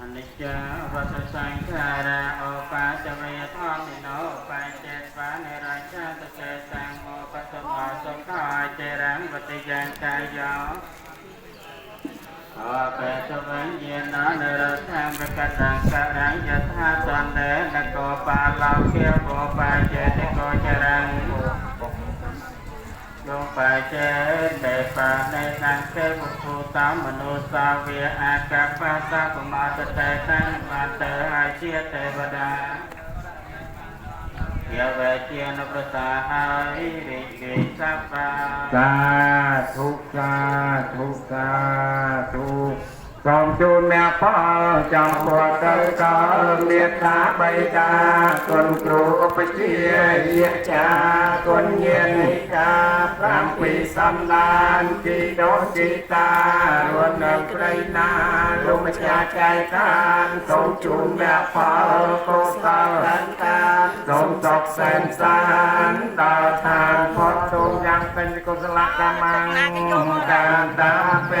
អនិច្ចាវត្តសង្ខារាឧបាចវយធម្មិណោបញ្ចេស្វានិរញ្ឆតចេសង្ហោបសមាសុខាចេរងវតិយ៉ាងកាយោអបេសវញ្ញណនរធម្មកតੰករងយថាតន្តេនកោបាឡោគាបោបាចេតិកោចរងយោបាចេនេបានេសង្កេពុទ្ធតាមមនុស្សសាវាអាកបាសាកមាតតេតាំងបានទៅហើយជាទេវតាយាវេជានប្រសាហើយរិយេសបា សាធុសាធុសាធុសូមជូនអ្នកផលចំពោះទៅកលមេត្តាបិតាគុណគ្រូឧបជាយាចាគុណញានិកាប្រាំពីសំដានជីដូជីតារស់នៅព្រៃណាលោកម្ចាស់ចែកតានសូមជូនអ្នកផលកុសលតានសូមសុខសែនសានដល់ឋានផុតទុំយ៉ាងពេញកុសលកម្មតាមតាព